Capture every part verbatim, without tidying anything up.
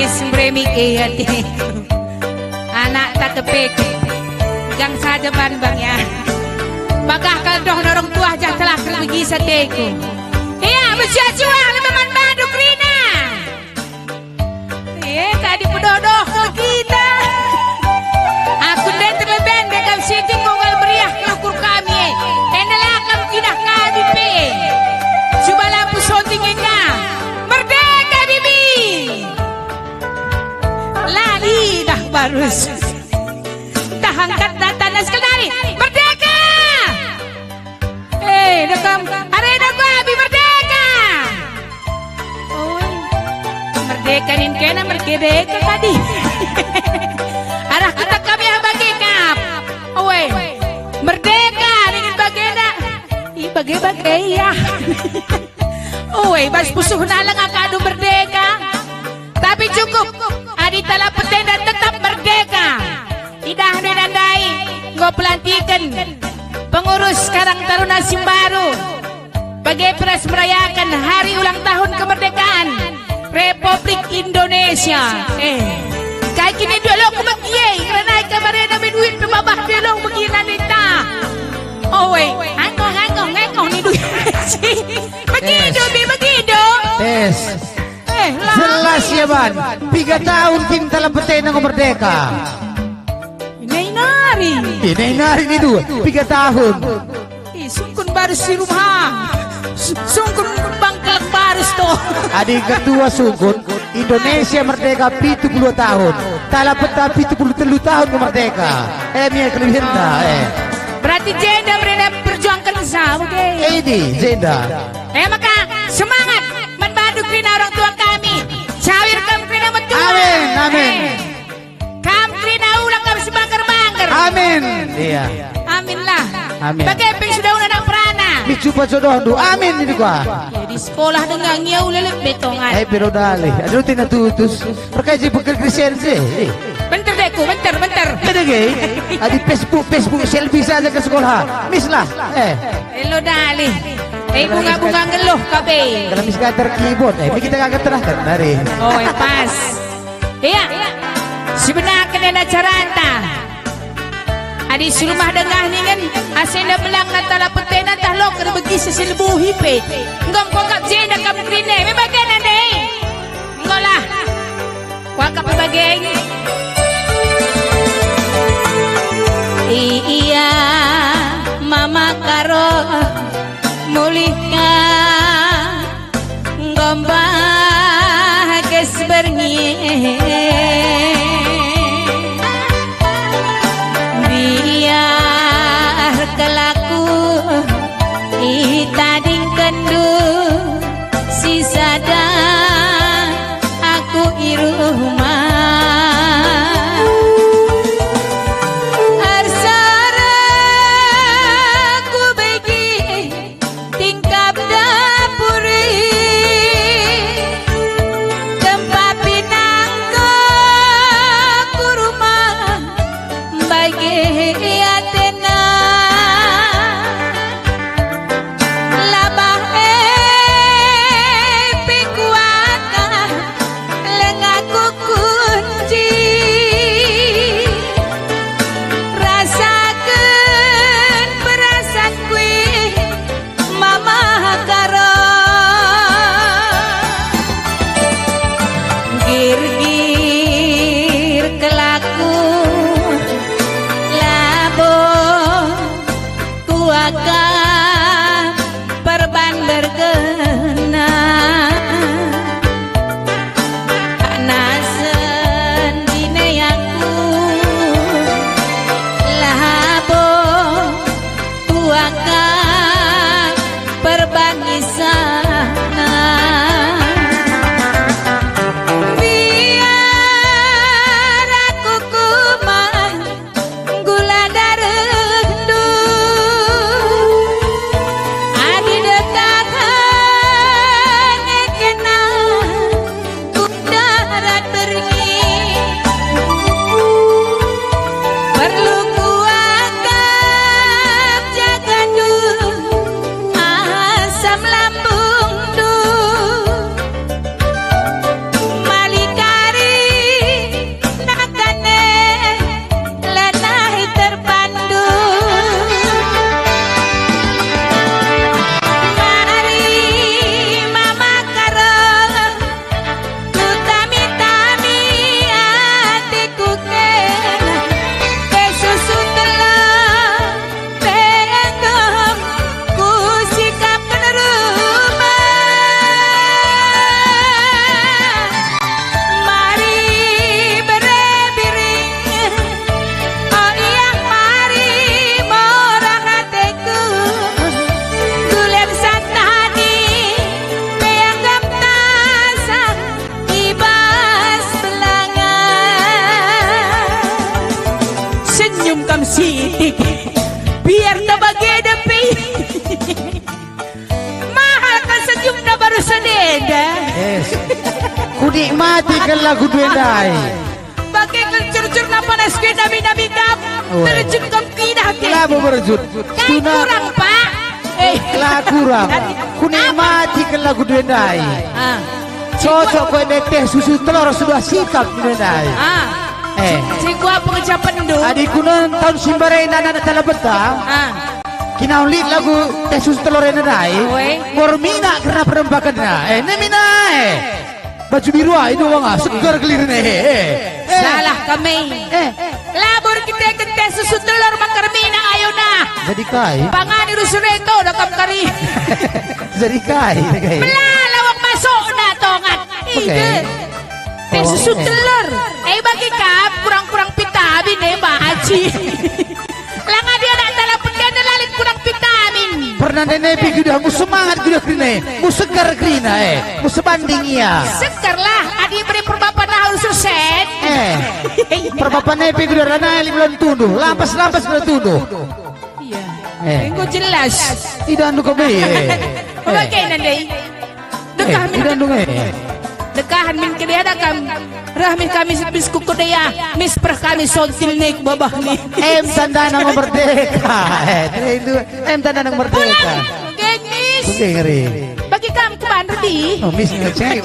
Sembremi ke ateku. Anak tak kepek. Gang saja ban bang ya. Bagah kal doh orang tua jah telah terbegi sateku. Ia, mesia juang lebeman baduk Rina. Eh, tadi pedodoh kita. Aku ndai terleben dekam sitik munggal meriah kelukur kami. Endalah kam kidah kami pe. Cuba lampu soting enda. Merdeka, Bibi. La lidah barus. Dah angkat tanah sekali. Merdeka! Eh, dekam. Are daku abi merdeka! Oi. Merdeka nin kena merdeka tadi. Arah kita kami ah bage kap. Oi. Merdeka nin bagenda. I bage-bage ya. Oi, bas pusuh naleng akadu merdeka. Tapi cukup, adi Talapetenda tetap merdeka. Idah nina ndai, enggo pelantiken pengurus Karang Taruna si mbaru. Bage peras merayaken hari ulang tahun kemerdekaan Republik Indonesia. Eh, kai kini dua lo ku bagi, eh, ngerenai kamarena me duit pe babah dua lo bagi nanita. Oh, weh, angkoh, angkoh, angkoh ni duit. Begitu, Yes. Bi, begitu. Yes. Eh, lah. Jelas ya, Ban. Piga tahun kin Talapetenda enggo merdeka? Inai nari. Inai nari ni dua. Piga tahun. Ih, sungkun barus si rumah. Su-, sungkun bangkelek barus toh. Adi ketua sungkun, Indonesia merdeka pitu puluh tahun. Talapeta pitu puluh telu tahun merdeka. Eh, mia kelebihenta, eh. Berarti jenda merena perjuangkan sama, oke. Eh, di, jenda. Eh, maka semangat man bandu kerina orang tua kami. Cawir kam kerina metua. Amin, amin. Eh, kam kerina ulang kam si bangker-bangker. Amin. Iya. Amin lah. Amin. Bage pe sudah undang perana. Mi cuba jodohndu. Amin ini gua. Ya, di sekolah denga ngiau lelek betongan. Eh, pero dalih. Aduh, tina tutus. Perkai je pekel Kristen sih. Benter deh ku, benter, benter. Ada gay. Adi Facebook, Facebook, selfie saja ke sekolah. Miss lah. Eh. Elo dalih. Eh, bunga-bunga ngeluh kabe. Kalau miss gatar keyboard, eh, kita kagak terahkan dari. Oh, eh, pas. Iya. Sebenarnya kena caranta. Adi si rumah dengah ningen, asenda belang na Talapetenda tah loker begi seselebuhi pe. Enggo mkokap jenda kam kerina, me bagena ndai. Enggolah. Kuakap bageng. Ia mama karo mulihka gombah kes berngi. Biar kelaku itadingkenndu si sada aku i rumah. Arsara ku begi tingkap dapuri, tempat pinangko ku rumah bagi atena. Labah e pe kuakap lengaku kunci. Rasaken perasanku e mama karo. Gir-gir kelaku labo kuakap perban bergena. Anak sendiri aku labo kuakap perban isana. Biar aku kuman gula darehndu. Adi dekah nge kena ku darat berngi. Perlu kuakap jagandu asam lambungndu. Malikari enda. Eh, kunikmati kal lagu enda ndai. Bage kal curcur napanas ke nami-nami kam. Ue. Terjun kam kidah ke. Labo berjut. Kai Tuna. Kurang, Pak? Eh. La kurang. Tadi. Kunikmati kal lagu enda ndai. Ah. Cocok ko enda teh susu telur sudah sikap enda ndai. Ah. Eh. Singku apa ngucapenndu? Adi kunen tahun si mbarenda anak-anak Talapeta. Ah. Kinaun lit lagu teh susu telur enda ndai. Ue. Enggo ermina kerna perempakenna. Eh, enda mina, eh. Baju biru ai do wanga, seger kelirina, eh, eh, eh. Salah kami. Eh, eh. Labo erkiteken teh susu telur maka ermina, ayo nah. Jadi kai? Pangani rusur ento dah kam kari. Jadi kai, kai? Melala wong masukna tongat. Oke. Ide. Teh susu telur. Eh, bagi kam kurang-kurang vitamin, eh, Mbak Aji. Lang adi anak dalam pendena lalin kurang vitamin. Pernah nene pi gudahmu semangat gudah kerina, eh. Mu segar kerina, eh. Mu sebanding ia. Segar lah, adi beri perbapan nah harus sen. Eh. Perbapan nepi gudah rana lim lon tunduh, lampas-lampas gudah tunduh. Iya. Eh. Enggo jelas. Tidak anu kau be, eh. Oke, eh. Nandai. Dekah eh, min udah dong, eh. Dekahen min kedea da kam. Reh min kami sepis kuku dea. Mis pereh kami sontil nek babah ni. Em tandana merdeka. Eh, itu. Em tandana merdeka. Pulang, geng, mis. Oke, ngeri. Bagi kam kuban rebi. Oh, mis ngecek.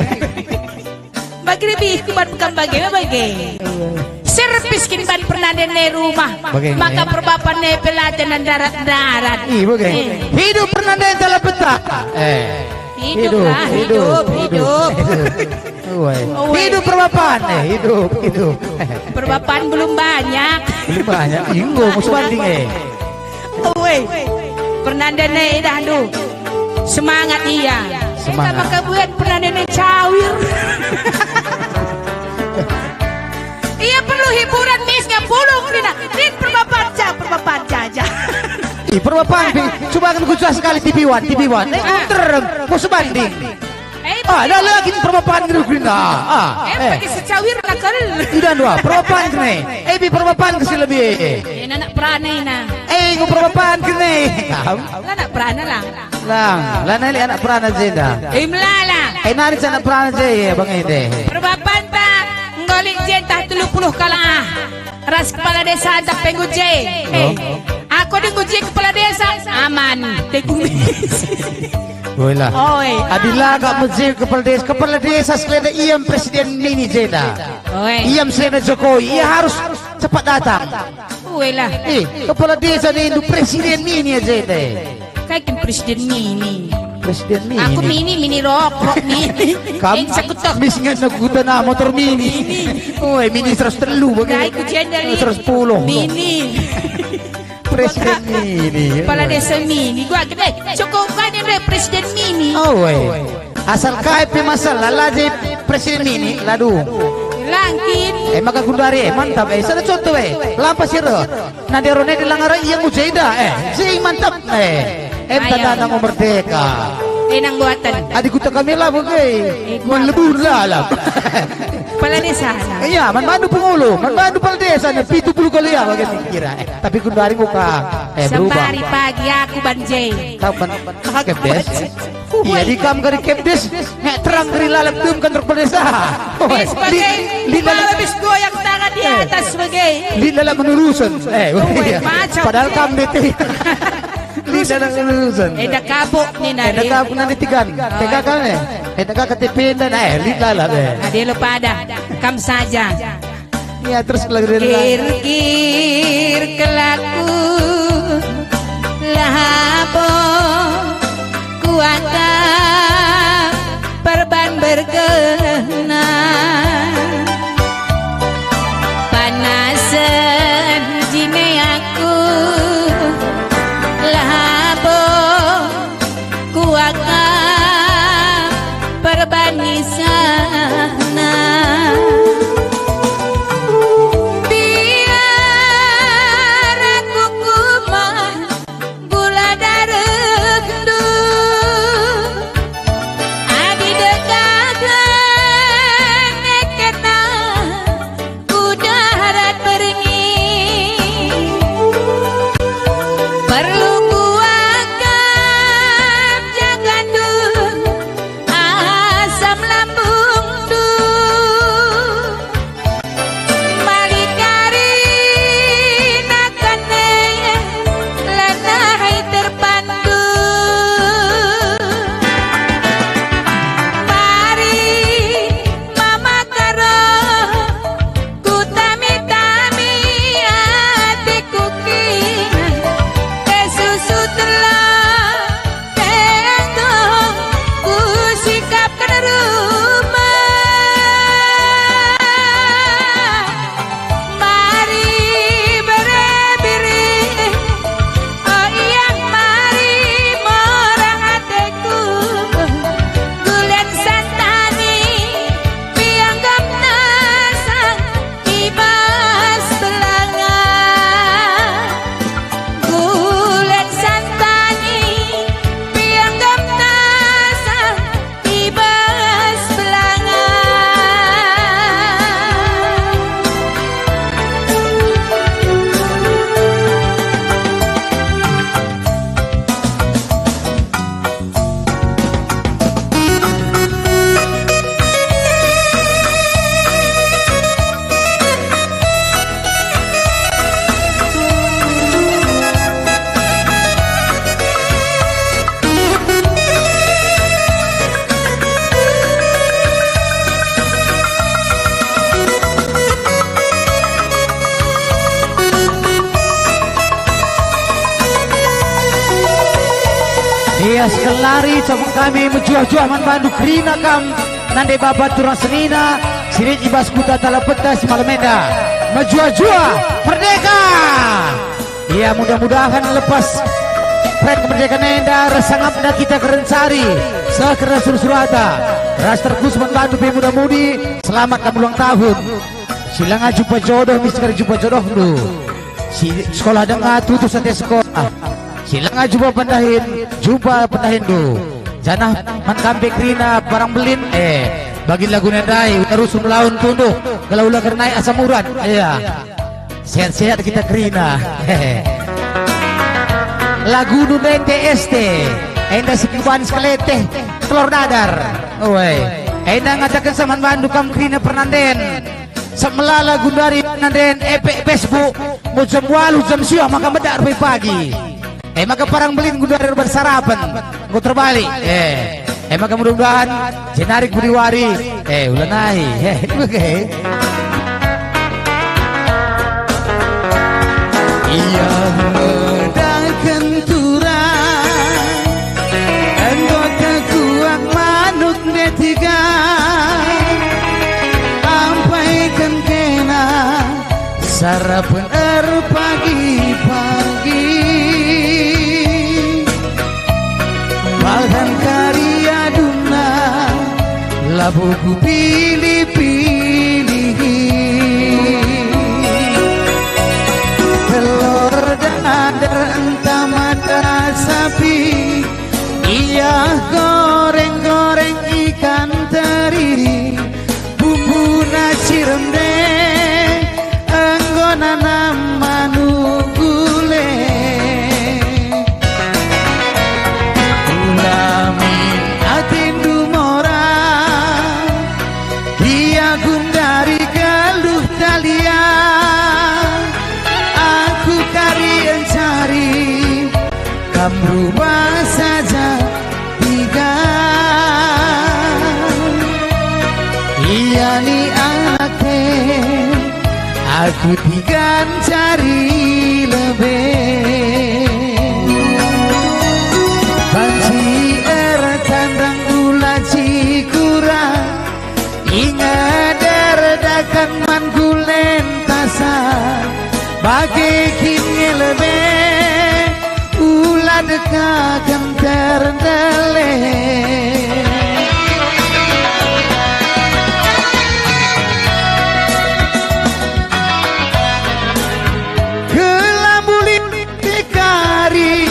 Bagi rebi kuban kam bage, bage. Serpis kin ban pernah dene rumah. Bage, maka eh. Perbapan ne pelate nan darat-darat. Ih, bage. Eh. Hidup pernah dene dalam peta. Eh. Hidup, hidup lah, hidup, hidup, hidup. Hidup. Uai. Uai. Hidup perbapan, eh, hidup, hidup. Perbapan belum banyak. Belum banyak. Enggo, mu sebanding, eh. Uai. Pernah dene idahndu. Semangat ia. Semangat. Enda maka buat pernah dene cawir. Ia perlu hiburan, mis, ngepulung, Rina. Rin perbapan ja, perbapan ja, ja. Ih, perbapan, pi. Coba kan kucah sekali T V One, T V One. Eh, ah. Terem, mu sebanding. Eh, ah, dah lagi perbapan gitu, Rina. Ah, eh, eh. Pakai secawir nakal. Tidak dua, perbapan kene. Eh, bi perbapan ke si lebih. Eh, anak perana, nah. Eh, ku perbapan kene. Kam? Anak perana lah. Lang, lanai lit anak perana jenda. Eh, melala. Eh, nari anak perana je, ya, bang ende. Perbapanta, enggo lit jenda telu puluh kalak. Ras kepala desa antap pe enggo je. Eh, oh. Aku adi enggo je kepala desa, aman. Tegumis. Oi lah. Oi. Adi la gak meje kepala desa, kepala desa sekalenda ia presiden mini jenda. Oi. Ia sekalenda Jokowi, ia harus cepat datang. Oi lah. Eh, kepala desa nindu presiden mini aja ite. Kai kin presiden mini? Presiden mini. Aku mini, mini rokok, mini. Kam eh, sakutok. Mis nge nakuta na motor mini. Mini. Oi, mini seratus telu bagi. Dai ku jenda, mini. Seratus sepuluh. Mini. Presiden mini. Kepala desa mini. Gua gede. Cukup kan dia presiden mini. Oh, oi. Asal kai pe masalah, la je presiden mini, ladu. Langkin. Eh, maka gundari, eh, mantap, eh. Sada contoh, eh. Lampas ira. Nande rone di langara ia mu jeda, eh. Jing mantap, eh. Em tanda nang merdeka. Eh, nang buatan. Adi kuta kami lah, bage. Eh, gua. Melebur lah, lah. Kepala desa. Iya, man bandu pengulu, man bandu kepala desa, nih, pitu puluh kali ya, bage kira. Eh, tapi gundari muka, eh, berubah. Sembari pagi aku banje. Tahu kan, kepdes. Iya, di kam kari kepdes, nge terang kari lalap tum kantor desa. Bis pakai lima bis goyang tangan di atas sebagai. Di dalam menurusan. Eh, oh, iya. Macam. Padahal kam D T. Di dalam menurusan. Eda kabuk ni nari. Eda kabuk nanti tigan. Oh. Tega kan, eh? Eda K T P dan, eh, di lalap, eh. Ada lo pada. Kam saja. Ya, terus lagu dari Kir-kir kelaku labo kuakap perban bergena. Panasen jine aku labo kuakap perbanisana. Biar aku kuman gula darehndu, adi dekaken kena Udah rat berngi, perlu kuakap jagandu, ah, Sekelari cakap kami mejuah-juah man bandu kerina kam nande baba turang senina si lit i bas kuta Talapetas malem enda. Mejuah-juah merdeka! Ia mudah-mudahan lepas perayaan kemerdekaan enda ras sangapna kita kerencari seh kerna sura-surata ras terkhusus man bandu pe muda-mudi, selamat kam ulang tahun. Si langa jumpa jodoh, mesti kari jumpa jodohndu. Si sekolah denga tutus ate sekolah. Si langa jumpa pendahin, jumpa pendahinndu. Janah man kam pe kerina parang mbelin, eh, bagi lagu ndai, ula rusur melaun tunduh, gelah ula kernai asam urat. Iya. Sehat-sehat kita kerina. Lagu ndai T S T. Enda si kuban sekeleteh telur dadar. Oe. Enda ngataken saman bandu kam kerina pernanden. Sep melala gundari nanden epek Facebook, mu jam waluh jam siwah maka medak rupai pagi. E maka parang mbelin gundari erban sarapen, enggo terbalik. Eh, e maka mudah-mudahan jenari ku wari, eh, ulanai. Eh, oke. Ia medaken turang, enggo tekuak manuk ndai tiga, ampaiken kena sarapen erpagi-pagi. Bahan kari adunna labo kupilih-pilih. Telur dadar ntah mata sapi, ia goreng-goreng ikan teri, bumbuna si rende enggo nanam manuk gule. Ulamin atendu mora, ia gundari geluh talia. Aku kari encari kam rumah saja tiga. Ia ni anak te, aku tiga encari lebe. Banci ertandang ula cikura, inget erdakan man gulentasa, bage kin nge lebe, ula dekaken terndele. Kelambulin Kari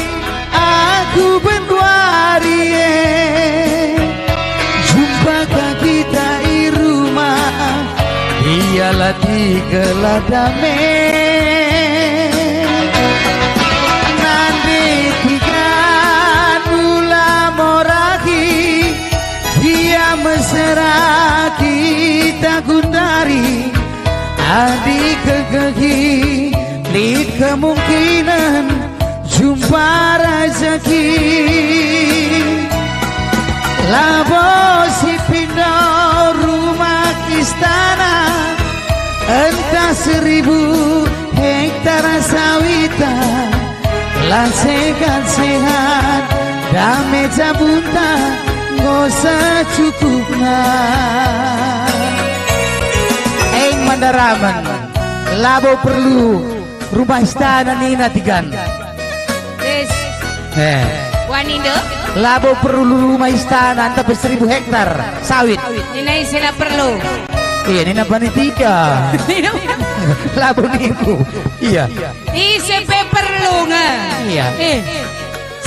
aku benduari e, jumpa ka kita i rumah, dialah tiga la dame. Nande tiga nula morahi, ia mesera kita gundari, adi kegehi lit kemungkinen jumpa rejeki. Labo si pindo rumah istana, ntah seribu hektar sawita, la sehat-sehat, dame jabunta, enggo secukupna. Eng mandaramen, labo perlu rumah istana nina tigan. Yes. Eh. Wani ndo? Labo perlu rumah istana, ntah pe seribu hektar sawit. Nina ise la perlu. Iya, nina panitia. Labo nipu. Iya. Ise pe perlu nge. Iya. Eh.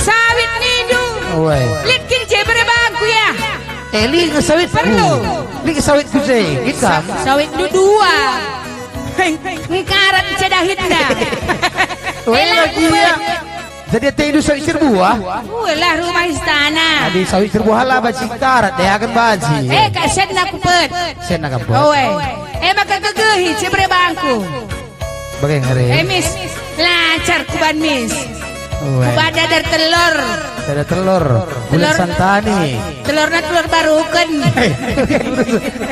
Sawit nindu. Woi. Lit kin je bere bangku ya. Eh, lit nge sawitku. Perlu. Lit sawitku je. Kita. Sa-, sawitndu dua. Engkarat ncedahitna. Woi, lagi ya. Jadi atendu sawit si erbuah? Uelah rumah istana. Adi sawit si erbuah la banci engkarat, deh akan banci. Eh, kak senna kupet. Senna kam pet. Oe. Eh, maka kegehi, cibere bangku. Bage ngare. Eh, Mis. Lancar kuban, Mis. Oe. Kuban dadar telur. Dadar telur. Bulan telur. Santani. Telurna telur baruken.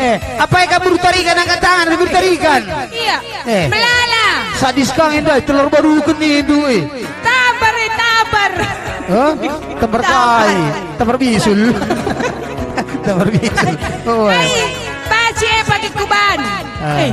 Eh, apa kamu berutarikan angkat tangan, berutarikan? Iya. Eh. Melala. Sadis kang enda, telur baruken nindu, eh. Tabar, eh, tabar. Hah? Tambar kai? Tambar bisul. Tambar bisul. Oh, eh. Kai, banci e pagi kuban. Ah. Eh,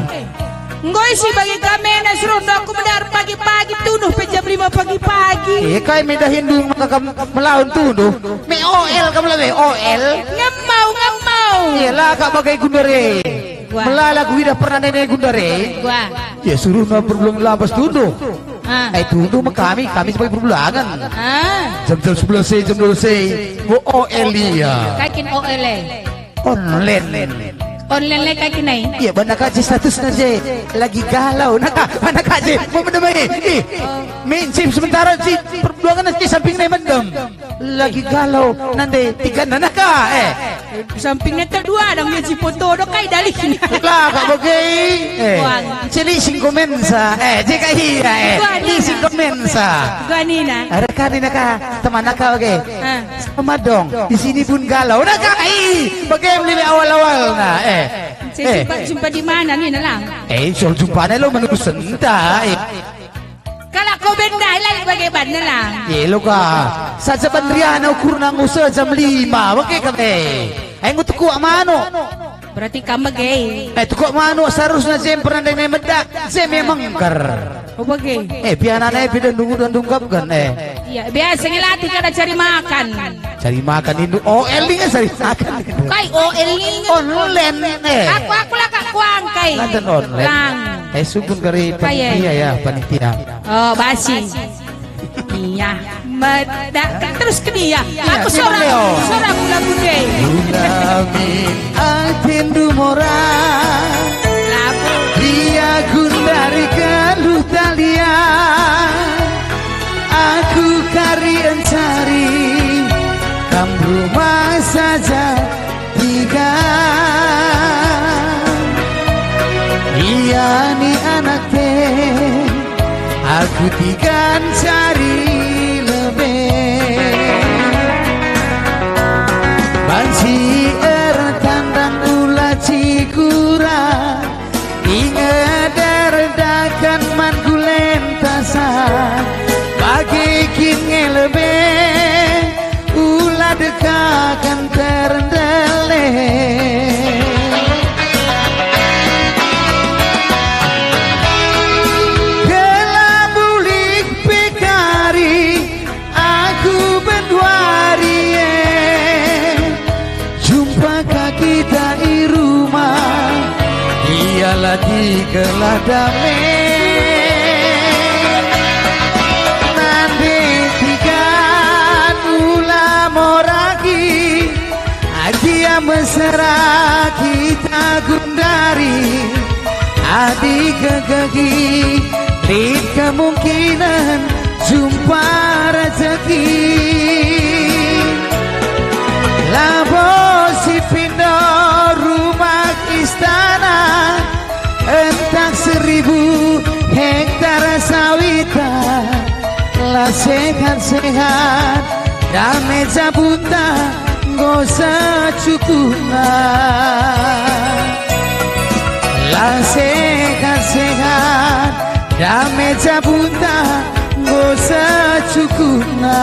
enggo isi bagi kami na suruh aku mendar pagi-pagi, tunduh pe jam lima pagi-pagi. Eh, kai me dahinndu maka kam melawan tunduh? Me O L kam lebe, O L. Ngemau, ngemau. Iyalah, kak bagai gundare. Wah. Melala kuidah pernah nene gundare. Wah. Ya, suruhna perbelangen labas tunduh. Ah. Eh, tunduh me kami, kami sebagai perbelangen. Ah. Jam, jam sebelas e, jam dua belas e. Wo, O L ia. Kai kin O L e? Online. Online le kai kin ai? Iya, bana ka je statusna je. Lagi galau. Nah, ka, bana ka je. Mau mendem ai. Ih. Oh. Main game sementara si perbelangen di samping nai mendem. Lagi galau, nande tiga nana ka, eh. Sampingna terdua dong, dia si foto do kai dalih. Lah, kak bage. Eh, Wang. Cili singkomensa. Eh, je kai, eh. Gua nina. Di singkomensa. Gua nina. Ada kan ini ka, teman ka bage. Ah. Sama dong, di sini pun galau. Nah, kai. Bage melibe awal-awal, nah, eh. Saya Eh. jumpa, jumpa di mana ni, Nelang? Eh, soal jumpa ni lo menurut senta, eh. Kalak ko bendai lai bage banna lah. Ye, lo ka. Saja ban riana ukurna nggo sejam lima, bage ka be. Ai nggo tekuak manuk. Berarti kam bage. Eh, tekuak manuk seharusna jem pernah ndai medak, jem mengker. Oh, bage. Eh, pianana e pidan dungu dan dungkapkan, eh. Iya, biasa ngelatih kada cari makan. Cari makan indu O L ni kan cari makan. Kai O L ni kan? Online, eh. Aku, aku lah kak kuang kai. Nonton online. Lang. Eh, sukun kari Kai, eh? Panitia ya, panitia. Oh, basi. Iya, medak terus ke dia. Iya, aku memang seorang, Leo. Seorang lagu deh. Guna min atendu mora. Lagu. Dia gundari geluh talia. Aku kari encari kam rumah saja tiga. Ia ni anak te, aku tiga encari lebe. Banci ertandang ula cikura. Inget erdakan man gulentasa, bagi kin nge lebe, ula dekaken terndele. Gelah bulik pe kari, aku benduari e, jumpa ka kita i rumah, ialah di gelah dame. Nande tigan ula moragi, agia mesera kita gundari, adi gegegi lit kemungkinan jumpa rezeki. Labo si pindo rumah istana, entah seribu hektar sawita, la sehat-sehat, dame jabunta enggo secukupna. La sehat-sehat, dame jabunta enggo secukupna.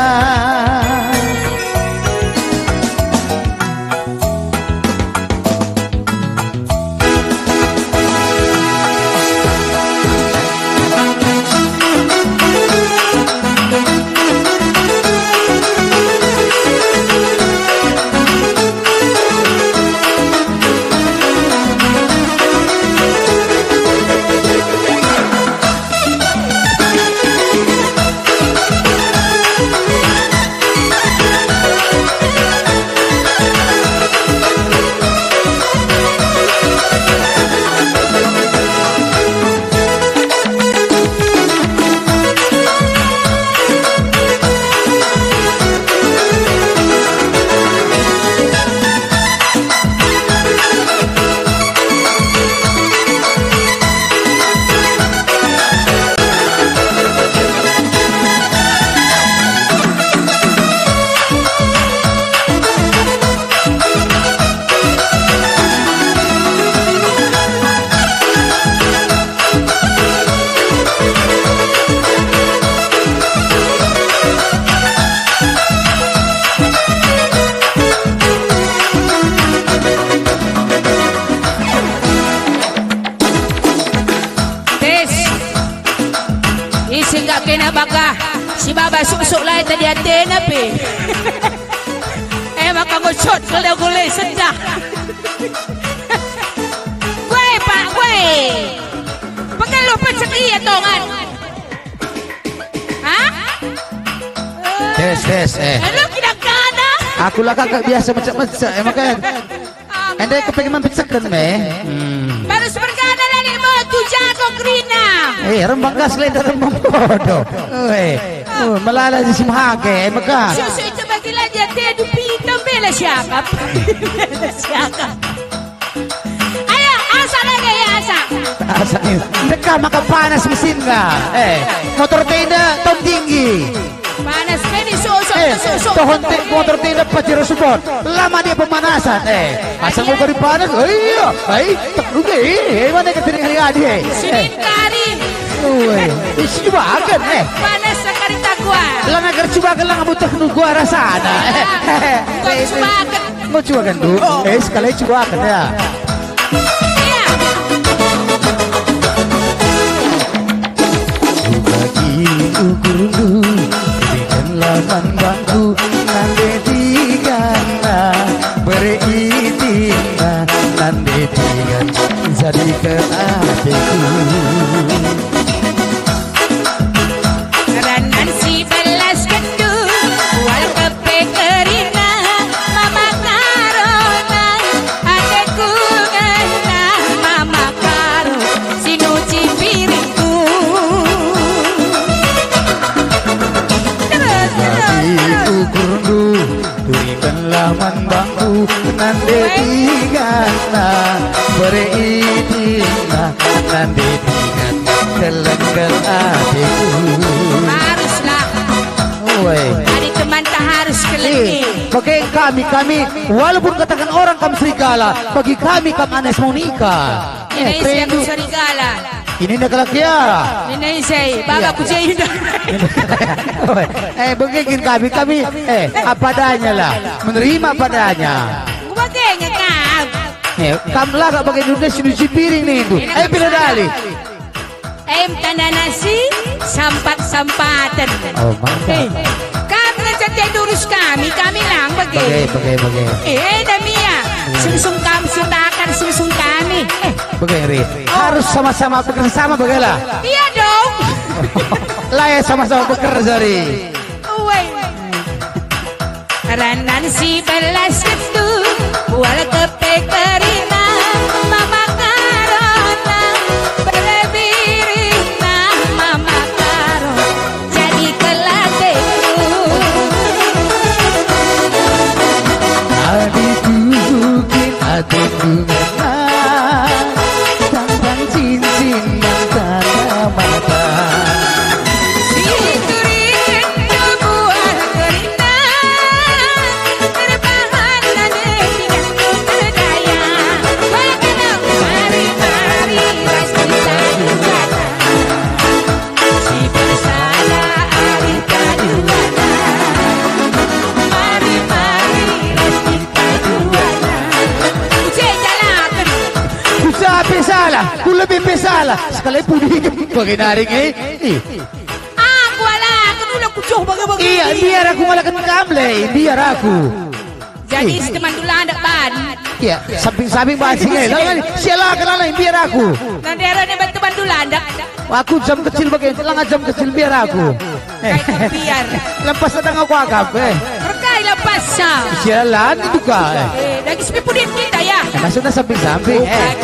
Atena pe. Eh, maka ngocot kal gule sendah. Gue, Pak, gue. Pengeluh pecek ia, tongan. Hah? Tes, tes, eh. Elo kidangkana. Aku lah kakak biasa mecek-mecek, eh, makanya. Enda kepeken mempeceken me. Hmm. Baru sepergana lah ni motu jago kerina. Eh, rembang gas lenda rembang bodoh. Weh, oh, melala si mahake, eh, meka. Susu itu bagi lah dia tedu pitam bela siakap. Siakap. Ayo, asak lagi ya, asak. Asak ini. Deka maka panas mesin ka. Eh, motor tenda tom tinggi. Panas beni sosok eh, sosok. Tohon te, motor tindak pajero support. Lama dia pemanasan. Eh, asal mau kari panas. Oh iya, baik. Tak juga. Eh, mana ke tering hari adi. Eh. Sinin kari. Woi, isi juga akan eh. Panas sekali takwa. Lama kerja juga lama butuh nunggu arah sana. Bukan cuma akan Enggo cuaken du? Eh, sekali cuaken ya. Bagi ukurndu, berikanlah man bangku, nande digana, bere itina, nande digan, jadi ke ateku. Ranan si belas kendu, wal kepe kerina, mama karona, ateku ngena, mama karo, si nuci piringku. Terus, terus, terus. Turikenlah man bangku, nande digana, bere itina, nande dingan, kelengkel ateku. Haruslah. Oi. Adi teman tak harus kelengkel. Eh, bage kami, kami, walaupun katakan orang kam serigala, bagi kami kam Anes Monica. Ini eh, isi aku serigala. Ini nak kelak ya. Ini saya, baba ku saya. Eh, begigin kami, kami eh apa adanya lah. Menerima apa adanya. Bagainya kau. Eh, kam lah gak pakai Indonesia cuci piring nih itu. Eh, bila dali. Em tanda nasi, sampat-sampaten. Oh, mantap. Eh, kam ngencet jadi urus kami, kami lang bage. Bage, bage, bage. Eh, enda mia. Sungsung kam sutakan sungsung kami. Eh, Bage, Ri. Harus sama-sama bekerja sama, bage lah. Iya dong. Lah ya sama-sama bekerja, Ri. Uwe. Ranan si belas ketu, wal kepe kerina, mama karona, berebirina, mama karo. Jadi kelateku. Adi tujukin ateku ngena, tang-tang cincin nang tanda mata. Situriken buah kerina, terbahan ade pinganku berdaya. Baik, mari, mari, ras kita dua. Si bersala ari kaduana. Mari, mari, ras kita duana. Uje jalaken. Ku sape salah, ku lebe pe salah. Sekali pudi bagi naring eh. Ih. Aku alaken ula ku joh bage-bage. Iya, biar aku ngalaken kam le, biar aku. Jadi si teman dula ndak ban. Iya, samping-samping basi eh. Lalu kan siala kenal biar aku. Nanti arah ni teman dula ndak. Aku jam kecil bagi, langa jam kecil biar aku. Kai biar. Lepas sedang aku akap eh. Berkai lepas sa. Siala ni buka eh. Eh, lagi sepi pudin kita ya. Maksudnya samping-samping eh.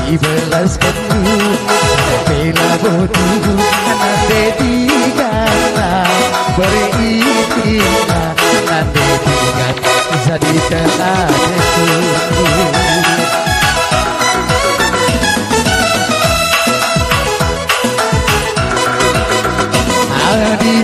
Ibelas kenu, bela botu, nande digana, beri itina, nande digan, jadi teladanku. Adi